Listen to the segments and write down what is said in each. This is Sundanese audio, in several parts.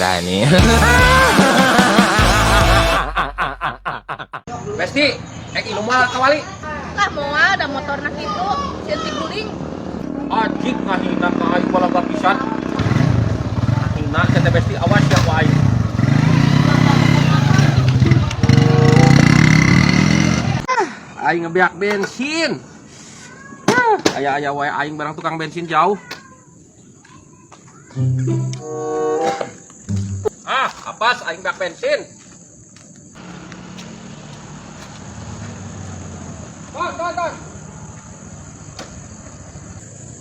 Bercanda nih. Besti, ek ilu mah kawali. Lah moal da motorna kitu, sieun tiguling. Ajik ngahina ka aing balaga pisan. Ngahina sia teh Besti, awas ya ku aing. Aing ngebeak bensin. Aya-aya wae aing barang tukang bensin jauh. Ah, apas aing beak bensin. Ton, ton, ton.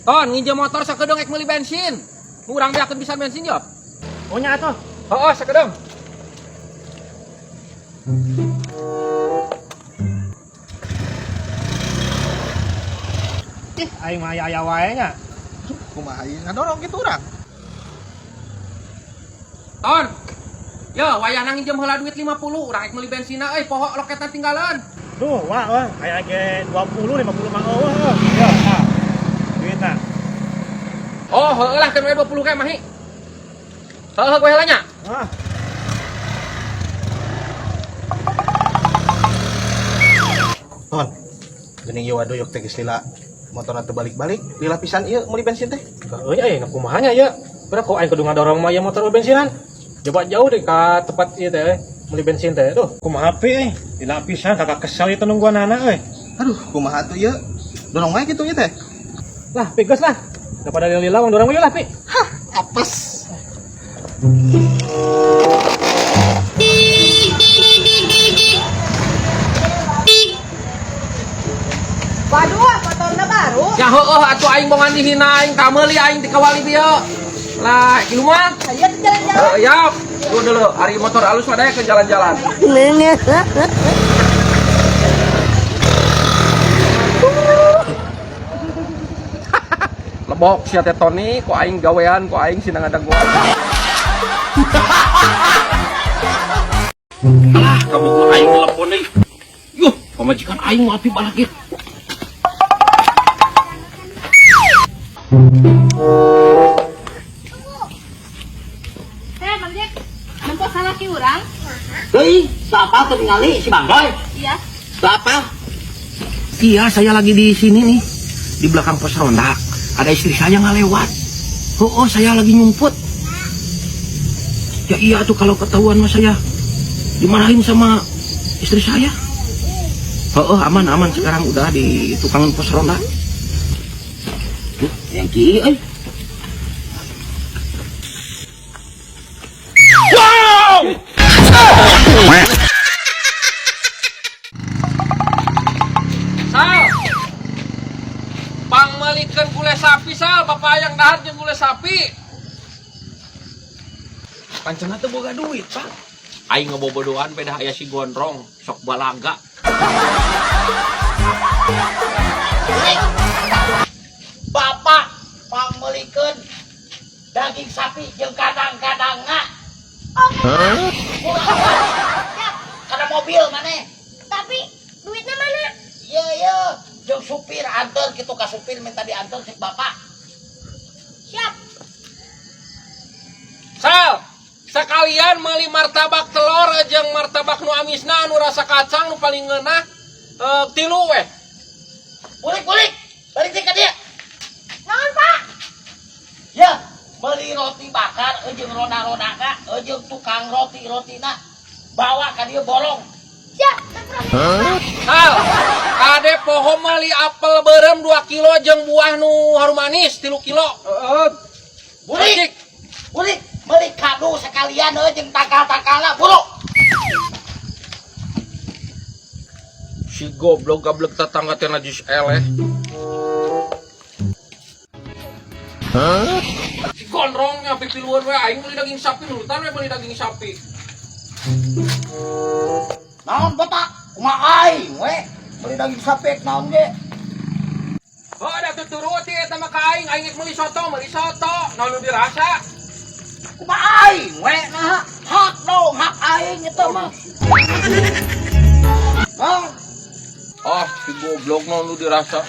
Ton, nginjem motor sakedeung ek meuli bensin. Urang beakeun bisa bensin yo. Oh nya atuh. Heeh, sakedeung. Ih, aing mah aya-aya wae nya. Kumaha ieu ngadorong kitu urang. Ton. Yo, wayahna nginjem heula duit 50, urang ek meuli bensinna euy, poho loketna tinggalan. Duh, wah, wah, aya ge 20 50 mah eueuh. Yo, ah. Duitna. Oh, heueuh lah keun we 20 ke mahi. Heueuh gue heula nya. Ah. Ton. Geuning ieu wadoyok teh geus lila motorna teu balik-balik, lila pisan ieu meuli bensin teh. Heueuh nya euy, kumaha nya ieu? Berapa kok aing kudu ngadorong mah ieu motor bensinan? Coba jauh deh ka tempat ieu teh, meuli bensin teh. Duh, kumaha pi euy? Lila pisan kakak kesel ieu nungguan anak euy. Aduh, kumaha tuh ieu? Dorong wae kitu ieu teh. Lah, pi geus lah. Daripada lila wong dorong we lah pi. Hah, apes. Waduh, motorna baru. Ya heueuh atuh aing bongan dihina aing kameuli aing di kawali dieu. Lah, ieu mah. Ayo ke jalan-jalan. Heueuh, yap. Tuh dulu, ari motor alus mah daya ke jalan-jalan. Lebok sia teh Tony, ku aing gawean, ku aing sina ngadagoan. Alah, kamu ku aing telepon deui. Yuh, pamajikan aing mau api balagir. Heh, Bang Jack. Nempo salaki urang? Hei, siapa tuh ningali si Banggoy? Iya. Siapa? Iya, saya lagi di sini nih. Di belakang pos ronda. Ada istri saya nggak lewat. Oh, saya lagi nyumput. Ya iya tuh kalau ketahuan mas saya dimarahin sama istri saya. Oh, aman aman sekarang udah di tukang pos ronda. Tuh, yang kiri, eh. Wow! Sal. Pangmeulikeun gule sapi Sal, bapak yang dahar jeung gule sapi. Pancen teu boga duit, Pak. Aing ngebobodoan beda aya si Gondrong, sok balaga. Bapak pangmeulikeun daging sapi jeung kadang-kadangna. Oke. Kana mobil maneh. Tapi duitnya mana? Iya, iya. Jeung supir anter kitu ka supir minta diantar cek bapak. Siap. Sal, sekalian meuli martabak telur jeung martabak nu amisna nu rasa kacang nu paling ngeunah tilu weh. Bulik, bulik. Balik deui ka dieu. Naon, Pak? Ya, beli roti bakar jeung ronda-rondana jeung tukang roti-rotina. Bawa ka dieu bolong. Siap. Sal, kade poho meuli apel beureum 2 kilo jeung buah nu harum manis 3 kilo. Heeh. Bulik. Bulik, beli kado sekalian jeung takal-takalna buru. Si goblok gablek tetangga teh najis eleh. Si gondrongnya pipiluan we aing meuli daging sapi nurutan we meuli daging sapi. Naon bapak? Kumaha aing we? Beli daging sapi naon ge? Oh, ada tuturuti eta mah ka aing, aing meuli soto, meuli soto. Naon nu dirasa? Kumaha aing we nah hak dong, hak aing eta mah. Naon? Ah, si goblok naon nu dirasa.